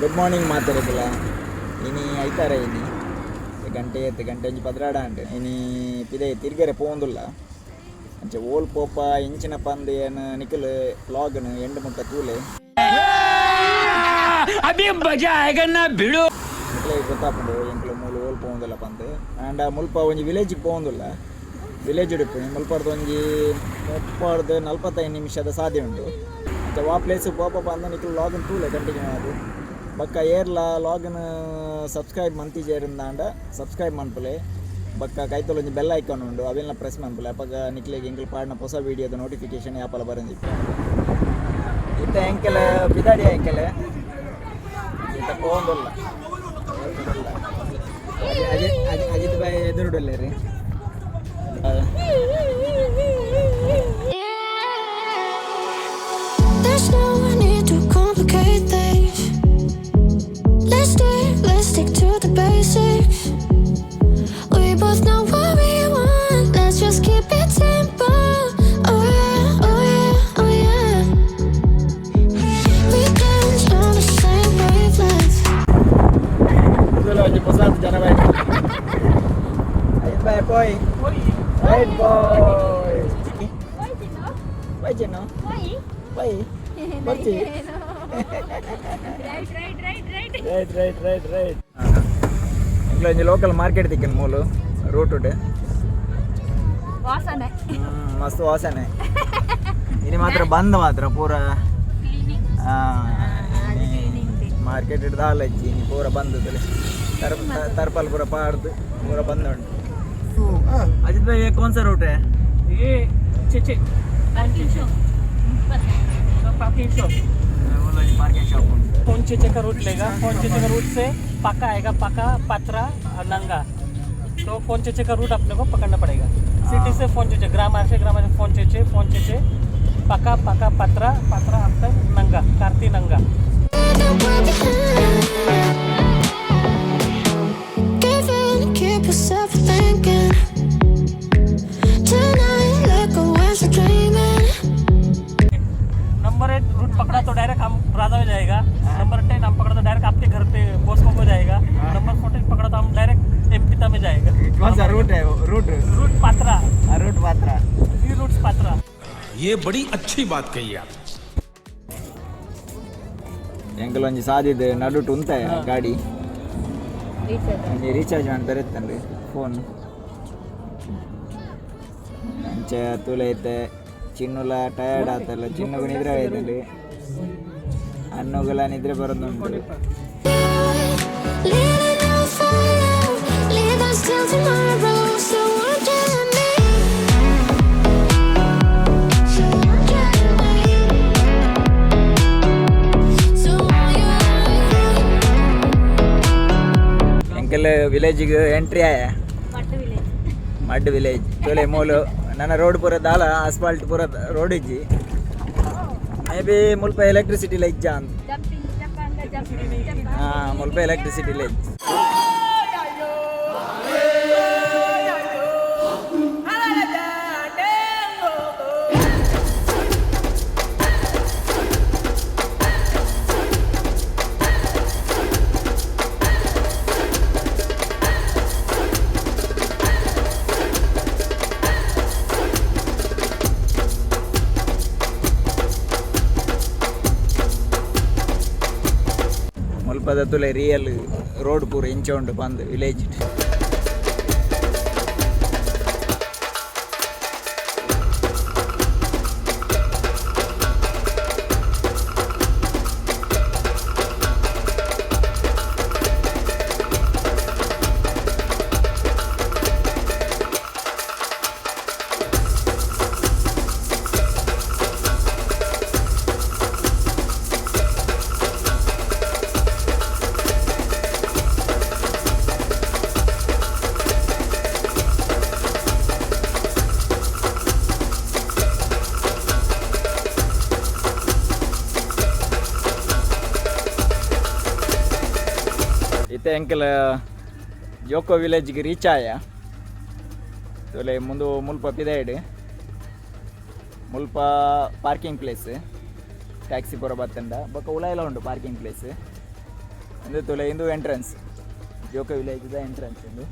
Good morning ಮಾತೆರೆಗ್ಲ. ಇನಿ ಐತಾರ. ಇನಿ ಗಂಟೆ ಏತ್? ಗಂಟೆ 1:12 ಆಂಡ್. ಇನಿ ಪಿದೈ ತಿರ್ಗೆರೆ ಪೋವೊಂದುಲ್ಲ. ಅಂಚ ಓಲ್ ಪೋಪ, ಎಂಚಿನ ಪಂದ್ ಏನ್ ನಿಕುಲು ವ್ಲಾಗ್ನ್ ಎಂಡ್ ಮುಟ್ಟ ತೂಲೆ. अभी मजा आएगा ना भिड़ू. ನಿಕ್ಲೆಗ್ ಗೊತ್ತಾಪುಂಡು ಎಂಕ್ಲು ಮೂಲು ಓಲ್ ಪೋವೊಂದುಲ್ಲ ಪಂದ್. ಆಂಡ ಮುಲ್ಪ ಒಂಜಿ ವಿಲೇಜ್ಗೆ ಪೋವೊಂದುಲ್ಲ. ವಿಲೇಜ್ ಉಡುಪು ಮುಲ್ಪರ್ದು ಒಂಜಿ 30ರ್ದು 45 ನಿಮಿಷದ ಸಾದಿ ಉಂಡು. ಅಂಚ ವಾ ಪ್ಲೇಸ್ ಪೋಪ ಪಂದ್ ನಿಕುಲು ವ್ಲಾಗ್ನ್ ತೂಲೆ ಕಂಟಿನ್ಯೂ ಆದ್. ಬೊಕ್ಕ ಏರ್ಲ ವ್ಲಾಗ್ನ್ ಸಬ್ಸ್ಕ್ರೈಬ್ ಮಂತಿಜೆರಿಂದಾಂಡ ಸಬ್ಸ್ಕ್ರೈಬ್ ಮನ್ಪುಲೆ. ಬೊಕ್ಕ ಕೈತಲ್ ಒಂಜಿ ಬೆಲ್ ಐಕಾನ್ ಉಂಡು, ಅವೆನ್ಲ ಪ್ರೆಸ್ ಮನ್ಪುಲೆ. ಅಪಗ ನಿಕ್ಲೆಗ್ ಎಂಕುಲು ಪಾಡಿನ ಹೊಸ ವೀಡಿಯೋದ ನೋಟಿಫಿಕೇಶನ್ ಯಾಪಲ ಬರಂದಿತ್ತು. ಇತ್ತೆ ಎಂಕೆಲ ಬಿದಾಡಿ, ಎಂಕೆಲ ಇತ್ತೆ ಪೋವೊಂದುಲ್ಲ. ಅಜಿತ್ ಅಜಿತ್ ಅಜಿತ್ ಬಾಯ್ ಎದುರುಡುಲ್ಲೇರಿ. There's no need to complicate things. Let's stick to the basics. We both know what we want. Let's just keep it simple. Oh yeah, oh yeah. We dance on the same wavelength. ಒಂಜಿ ಪೊಸಾತ್ ಜನ bye. Ajit bye ಪೋಯ್. Right bye. Bye Chinnu, bye ಬರ್ತಿ. Right, right, right, right. Right, right, right, right. ಎಂಕ್ಲ ಒಂಜಿ local market ತಿಕ್ಕನ್ ಮೂಲು route. ವಾಸನೆ. ಮಸ್ತ್ ವಾಸನೆ. ಇನಿ ಮಾತ್ರ ಬಂದ್ ಮಾತ್ರ ಪೂರ. ಕ್ಲೀನಿಂಗ್. ಮಾರ್ಕೆಟ್ ದಾಲ ಇಜ್ಜಿ ಇನಿ, ಪೂರ ಬಂದ್. ತರ್ಪಲ್ ಪೂರ ಪಾಡ್ದು ಪೂರ ಬಂದ್ ಉಂಟು. ಅಜಿತ್ ಭಾई, ये कौन सा रूट है? ये चेचे. Parking shop. Parking shop. Parking shop ಉಂಟು. फोन चेचे का रूट लेगा. फोन चेचे का रूट से पाका आएगा, पाका, पात्रा और नंगा. तो फोन चेचे का रूट अपने को पकड़ना पड़ेगा. सिटी से फोन चेचे, ग्राम आरसे, ग्राम आरसे फोन चेचे, फोन चेचे, पाका, पाका, पात्रा, पात्रा आफ्टर नंगा, कार्ती नंगा. That we're behind. Give in, keep yourself thinking. Tonight, let go as you're dreaming. Number 8 root पकड़ा तो डायरेक्ट हम राजा में जाएगा. नंबर 10 हम पकड़ा तो डायरेक्ट आपके घर पे बोस्को को जाएगा. नंबर 14 पकड़ा तो हम डायरेक्ट एमपिता में जाएगा. कौन सा रूट है रूट? रूट पात्रा. रूट पात्रा. थ्री रूट्स पात्रा. ये बड़ी अच्छी बात कही आप. ಎಂಕಲ್ ಒಂಜಿ ಸಾದಿದ್ ನಡುಟು ಉಂತ ಗಾಡಿ. ಒಂಜಿ ರೀಚಾರ್ಜ್ ಮಾಡ್ತಾರೆ ಇತ್ತನ್ರಿ ಫೋನ್. ಅಂಚ ತೂಲೆ ಐತೆ, ಚಿನ್ನುಲ ಟಯರ್ಡ್ ಆತಲ್ಲ. ಚಿನ್ನುಗು ನಿದ್ರೆ ಆಯ್ತಲ್ಲಿ, ಅನ್ನುಗುಲ ನಿದ್ರೆ ಬರೋದುಂಟು. Leave it for love, leave us till tomorrow. So won't you let me? So won't you let me? So won't you let me? ಎಂಕಲ್ ವಿಲೇಜಿಗೆ ಎಂಟ್ರಿ ಆಯ. ಮಟ್ಟು ವಿಲೇಜ್. Mud village. ತೋಲೆ ಮೂಲು ನನ್ನ ರೋಡ್ ಪೂರ ದಾಲ ಆಸ್ಫಾಲ್ಟ್ ಪೂರ ರೋಡ್ ಇಜ್ಜಿ. ಮೇ ಬಿ ಮುಲ್ಪ ಎಲೆಕ್ಟ್ರಿಸಿಟಿ ಇಜ್ಜ ಅಂತ. Jumping ಜಂಪಾಂಗ jumping ಜಂಪಾಂಗ. ಹಾ, ಮುಲ್ಪ ಎಲೆಕ್ಟ್ರಿಸಿಟಿ ಇಲ್ಲ ಇಜ್ಜಿ. ಮುಲ್ಪದ ತುಲೆ ರಿಯಲ್ ರೋಡ್ ಪೂರ ಇಂಚ ಉಂಡು ಪಂದ್ ವಿಲೇಜ್. ಇತ್ತೆ ಎಂಕಲ್ ಜೋಕೋ ವಿಲೇಜ್ಗೆ ರೀಚ್ ಆಯ. ತೋಲೆ ಮುಂದು ಮುಲ್ಪ ಪಿದಾಯ್ಡ್ ಮುಲ್ಪ ಪಾರ್ಕಿಂಗ್ ಪ್ಲೇಸ್, ಟ್ಯಾಕ್ಸಿ ಪೂರ ಬತ್ತಂಡ. ಬೊಕ್ಕ ಉಲಾಯಿಲ ಉಂಡು ಪಾರ್ಕಿಂಗ್ ಪ್ಲೇಸ್. ಇಂದು ತೂಲೆ, ಇಂದು ಎಂಟ್ರೆನ್ಸ್, ಜೋಕೆ ವಿಲೇಜ್ದ ಎಂಟ್ರೆನ್ಸ್ ಇಂದು.